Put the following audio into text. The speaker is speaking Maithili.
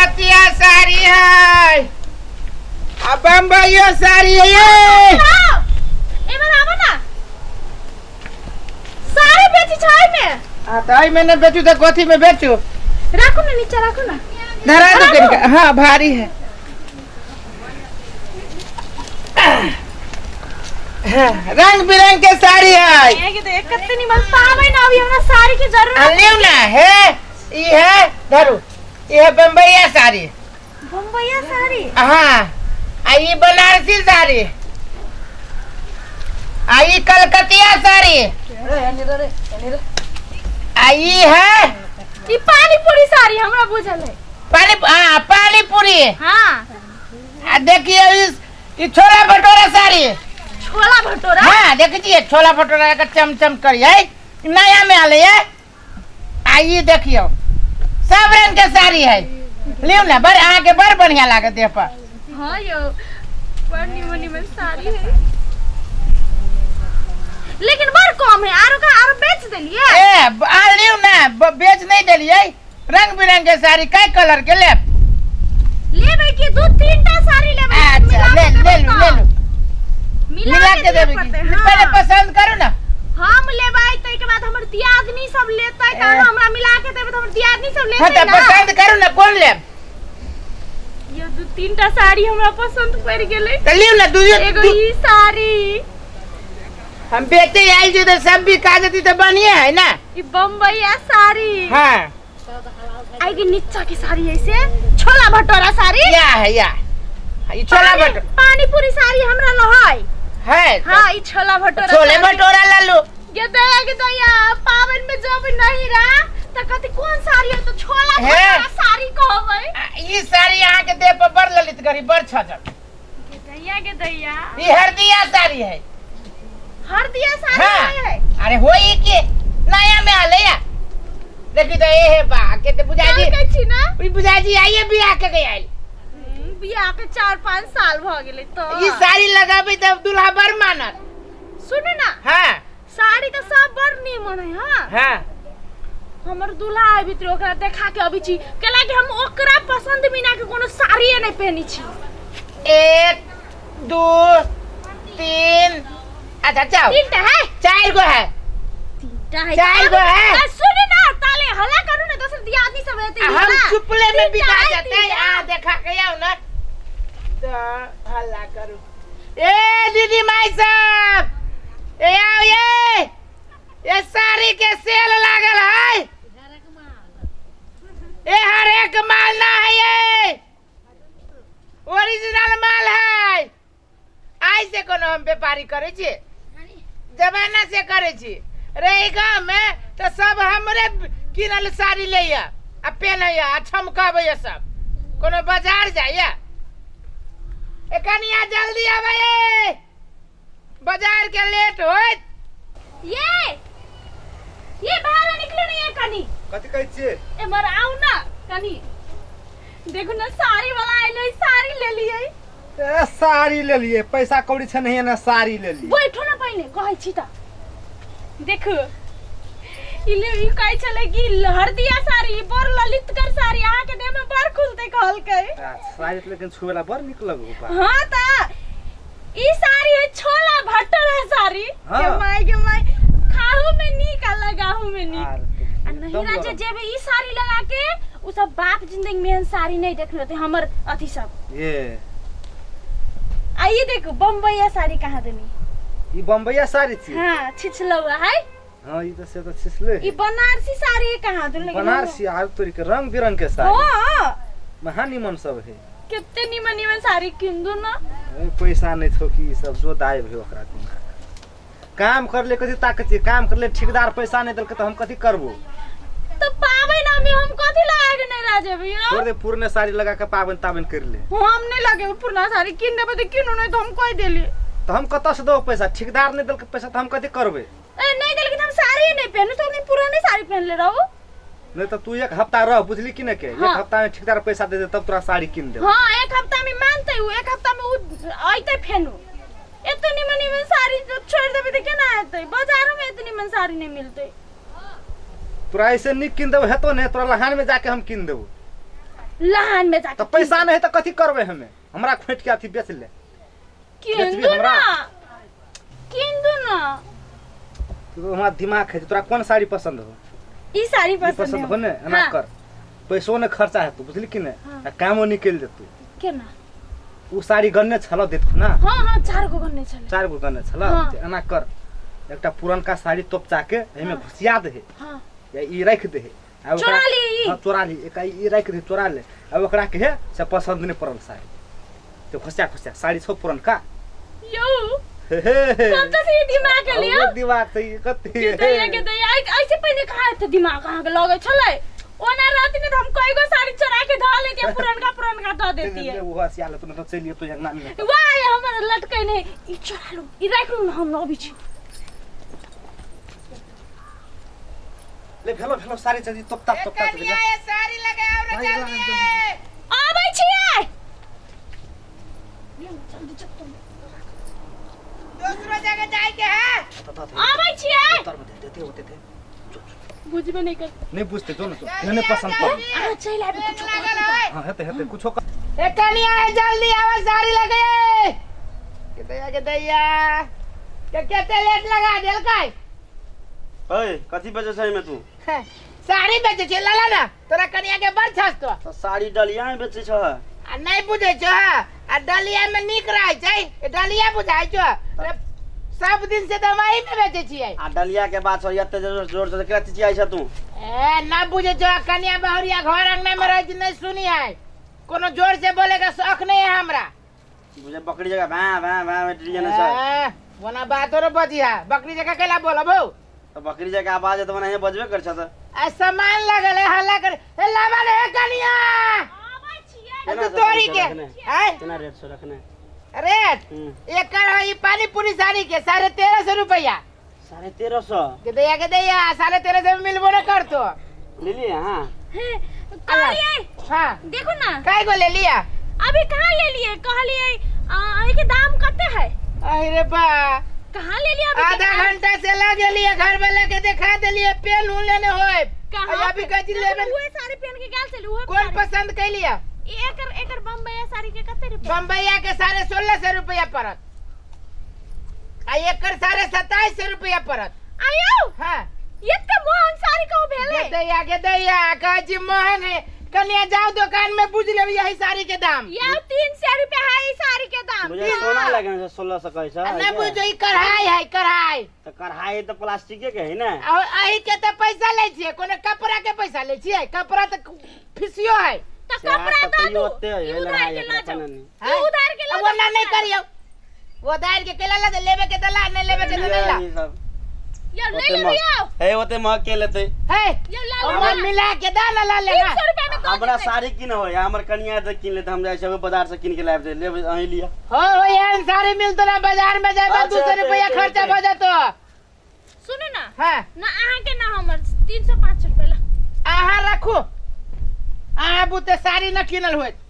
कलकतिया साड़ी है आ बम्बइयो साड़ी है ये। आओ एमहर आबो ना साड़ी बेची छै में आ तो एहिमे नहि बेचू तऽ कथी में बेचू राखू ना नीचा राखू ना धरा दो कनिका हाँ भारी है हाँ, रंग बिरंग के साड़ी है ए के देख कते निमन पाबै ना अभी हमरा साड़ी के आ जरूरत लियौ ना हे ई है धरू ई है बम्बइया साड़ी बम्बईया साड़ी हाँ आ ई बनारसी साड़ी आ ई कलकतिया साड़ी आ ई है ई पानी पूरी साड़ी हमरा बुझल है पानी हाँ पानी पूरी हाँ आ देखिए इस ई छोला भटूरा साड़ी छोला भटूरा हाँ देखिए छोला भटूरा का चमचम करी है नया में आले है आ ई देखियो सब रंग के साड़ी है लियो ना बड़ अहाँ के बड़ बढ़िया लागत देह पर हाँ यो बड़ निमन निमन साड़ी है लेकिन बड़ कम है आरो का आरो बेच देलिए ए आ लियो ना बेच नहीं देलिए रंग बिरंग के साड़ी कई कलर के लेब लेबै कि दू तीन टा साड़ी लेबै अच्छा मिला ले के ले देबै लू तऽ। ले लू मिला मिला के के दिअ देबै पड़तै, की? हाँ। पहले पसंद करू ना हम लेबै ताहिके बाद हमर दियादनी सब लेतै तहन ए। हमरा मिला के देबै तऽ हमर दियादनी सब हाँ लेतै तऽ ना पसंद करू ना कोन लेब ये दू तीन टा साड़ी हमरा पसंद पड़ि गेलै तऽ लियौ ना दू एगो ई साड़ी हम बेचे आयल छी तऽ सब बिका जेती तऽ बढ़िया है ना ई बम्बईया साड़ी हाँ आई के नीचा के साड़ी ऐसे छोला भटोरा साड़ी या है या ई छोला भटूरा पानी पूरी साड़ी हमरा ल है है हाँ ई छोला भटोरा छोले साड़ी। भटूरा ले लू गे दया गे दया पावन में जब नहीं रहा त कथी कौन साड़ी है तो छोला हे। भटोरा साड़ी कहबै आ, ई साड़ी अहाँ के देह पर बड़ ललित करी बड़ छजत गे दैया गे दैया ई हरदिया साड़ी है हरदिया साड़ी हाँ। नहीं है अरे हो ई के नया में आले या देखी तो ए हे बा के तो बुझा जी कहै छी ना ई बुझा जी आइए बियाह के गई आइल बियाह के 4-5 साल भ गेलै तो ई साड़ी लगाबे तब दूल्हा बड़ मानत सुनू ना हाँ साड़ी तऽ सब बड़ नीमन है हाँ हाँ हमर दूल्हा आबि रहे ओकरा देखा के अबै छी कैला कि हम ओकरा पसंद बिना के कोनो साड़िए नहीं पहनी छी एक दो तीन अच्छा जाओ तीन टा है चार गो है तीन टा है चारि गो है। आ, सुनू ना ताले हल्ला करू ना दोसर दियादनी सब हेतै हम हल्ला। चुपले में तीन टा बिका है, जाते तीन टा। आ देखा के आओ ना तो हल्ला करू ए दीदी माई साहब ए आओ ये ये साड़ी के सेल लागल है ए हर एक माल ना है ये ओरिजिनल माल है आइ से कोनो हम व्यापारी करै छी जमाना से करै छी रही गाँवमे तऽ सब हमरे किनल साड़ी लैया आ पेन्हैया आ छमकबैया सब कोनो बाजार जाइया ए कनिया जल्दी आबै बाजार के लेट होइत ये ये बाहर निकलो ना ये कनी कथी कहै छियै एमहर आउ ना कनी देखू ना साड़ी वाला आइल साड़ी ले लियै ए साड़ी लेलियै पैसा कौड़ी छै नहीं ने साड़ी लेलियै बैठो ना पहिने कहै छी तऽ देखू ई ले ई कहै छलै कि हरदिया साड़ी बड़ ललितगर साड़ी अहाँके देह में बड़ खुलतै कहलकै आ, साड़ी तऽ लेकिन छुएला बड़ नीक लगू बा हाँ तऽ ई साड़ी है छोला भटोरा साड़ी हाँ। के माय के माय खाहू में नीक आ लगाहू में नीक आर आ नहिरा जे जेबै ई साड़ी लगा के उ सब बाप जिंदगी में एहन साड़ी नहीं देखले होते हमर अथी सब ये आ ई देखू बम्बईया साड़ी कहाँ देनी ई बम्बईया साड़ी छी हाँ छिछलौआ है हाँ ई तऽ से तऽ छिछले ई बनारसी साड़ी है कहाँ देनी लेकिन बनारसी आर तोरी के रंग बिरंग के साड़ी हाँ महा निमन सब है कितने निमन निमन साड़ी किन दू ना ए, पैसा नहीं छौ कि ई सब जो दाय भेल ओकरा दिमाग काम करले कथी ताकत छै काम करले ठेकेदार पैसा नहीं देलकै तऽ हम कथी करबो तो पाबनि में हम कथी लगा के नहीं रह जेबै यौ? छोड़ दे पुरने साड़ी लगा के पाबनि ताबनि कर ले हम नहीं लगे पुरना साड़ी किन देबै तऽ किनु नहीं तो हम कह देली तऽ हम कतऽ से देबो पैसा ठेकेदार नहीं देलकै पैसा तऽ हम कथी करबै ए नहीं देलकै तऽ हम साड़ी नहीं पहनू तो हम पुराने साड़ी पहन ले रहू नहीं तऽ तू एक हफ्ता रह बुझली कि नहीं के हाँ। एक हफ्ता में ठेकेदार पैसा दे दे तब तोरा साड़ी किन देबो हाँ एक हफ्ता में मानते उ एक हफ्ता में उ अइते फेनु एते निमन निमन साड़ी जो छोड़ देबै तऽ केना हेतै बाजारो में एते निमन साड़ी नहीं मिलतै तोरा ऐसे नीक किन देबो हेतो नहीं तोरा लहान में जाके हम किन देबो लहान में जाके तऽ पैसा नहि है तऽ कथी करबै हमे हमरा खोटि के अथी बेच ले कीन बेचबी दू हमरा? ना कीन दू ना तो हमरा दिमाग है तोरा कोन साड़ी पसंद हो ई साड़ी ई पसंद पसंद हो ने एना हाँ। कर पैसो ने खर्चा हेतौ बुझली कि ने हाँ। आ कामो निकलि जेतौ केना ओ साड़ी गन्ने छल देतौ ना हाँ हाँ चार गो गन्ने छलै चारि गो गन्ने छल हाँ। तऽ एना कर एकटा पुरनका साड़ी तोपचा के एहिमे हाँ। घुसिया दहे हाँ या ई राखि दहे आ ओकरा चोरा ली ई। हाँ चोरा ली एक ई राखि दे चोरा ले आ ओकरा के हे से पसंद नहीं पड़ल साड़ी तो घुसिया घुसिया साड़ी छौ पुरनका यौ हे हे हे। कतऽ से ई दिमाग एलै यौ हमरो दिमाग तऽ ई कथी के दैया के दैया ऐसे पहिने कहाँ एते दिमाग अहाँके लगै छलै ओना रहती ने तऽ हम कई गो साड़ी चोरा के धऽ लेतियै पुरनका पुरनका दऽ देतियै ओहो हसिया लेतौ ने तऽ चलि एतौ अंगना में वाह ये हमर लटकै नहि ई चोरा लू ई राखि लू ने हम अबै छी ले भेलो भेलो साड़ी जल्दी तोपता तोपता चलि कनिया ये साड़ी लगे आओ रे जल्दी अबै छियै जल्दी चल दूसरो जगह जाए के है अबै छियै तर में दे दे दे दे बुझबे नहि कर नहीं बुझते जो ना तो नहीं पसंद पड़ अहाँ चलि आबि पेन कुछो लागल है हां हेते हेते कुछो कर ए कनिया ये जल्दी आओ साड़ी लगे के दैया के दैया के केते लेट लगा देलकै ओए कथी बेचै छै एहिमे तू साड़ी बेचै छै लाला ना तोरा कनिया के बड़ छस तो तऽ साड़ी डलिया मे बेचै छ आ नहीं बुझै छो आ डलिया में नीक रहै छै ए डलिया बुझाइ छो अरे सब दिन से दवाई में बेचै छियै आ डलिया के बात छोड़ एते जोर जोर से केना चिचियाइ छ तू ए ना बुझै छो कनिया बहुरिया घर अंगना में रहै छै नहीं सुनी है कोनो जोर से बोले के शौक नहीं है हमरा बुझे बकरी जगह भैं भैं भैं में डरिया नहि छै ए, ओना बातो रे बजिया बकरी जगह कैला बोलबो तऽ बकरी जगह आवाज है तऽ ओनाहिये बजबे कर छ तऽ आ सामान लगल है हल्ला कर ए लावा रे कनिया अबै छियै ए, केना तू छै तोरी साड़ी के रखने? आय केना रेट छौ रखने रेट हम्म। एकर है ई पानी पूरी साड़ी के 1350 रुपया 1350 के दैया के दैया 1350 में मिलबो न करतो लेलियै अहाँ हे, कहलियै हाँ देखो ना काय गो ले लिया अभी कहाँ ले लिए कहलियै एहिके दाम कते है अरे बा कहाँ ले लिया अभी आधा घंटा से लग गेलिए घर वाला के दिखा देलिए पेन उन लेने होए कहाँ अभी कथी लेबे उहे साड़ी पहन के गेल छली उहे कौन साड़ी। पसंद कैलिए एकर एकर बम्बईया साड़ी के कते रुपया बम्बईया के 1650 रुपया पड़त आ एकर 2750 रुपया पड़त आयो हाँ एते महंग साड़ी कहूँ भेलै गे दैया गे दैया कहै छी महंग है कनिया जाओ दुकान में बुझ लेब यही साड़ी के दाम यौ 300 रुपया है ई साड़ी के दाम बुझे सोना लगेने छै 1600 कहै छै आ नहि बुझो ई कढ़ाई है कढ़ाई तऽ कढ़ाई तऽ प्लास्टिके के है ने आ एही के तऽ पैसा लै छियै कोनो कपड़ा के पैसा लै छियै कपड़ा तऽ फिसियो है तऽ कपड़ा तऽ दऽ तैयो दू ओते ई है उधार लड़ाई के एकरा लऽ जाउ कने नहीं। ई उधार के लऽ वो जाउ ना नहीं करियो वो दायर के केला ला दे लेबे के त ला नहीं लेबे के त नहीं ला ई सब यौ ले ओते लेबै महग यौ हे ओते महग के लेतै हे यौ ला ओमा लो मिला के दा ना ला लेना 300 रुपया में दऽ हमरा देबै साड़ी किन होय हमर कनिया तऽ किन लेतै हम जाइ छियै बाजार से किन के लाबि दे लेबै अहीं लिअ हो हो एहन साड़ी मिलतो ना बाजार में जाए अच्छा, 200 रुपया हेतै, खर्चा हेतै। भ जतो सुनू ना हां ना अहाँके ना हमर 305 रुपया ला अहाँ रखू अहाँ बुते साड़ी न किनल होत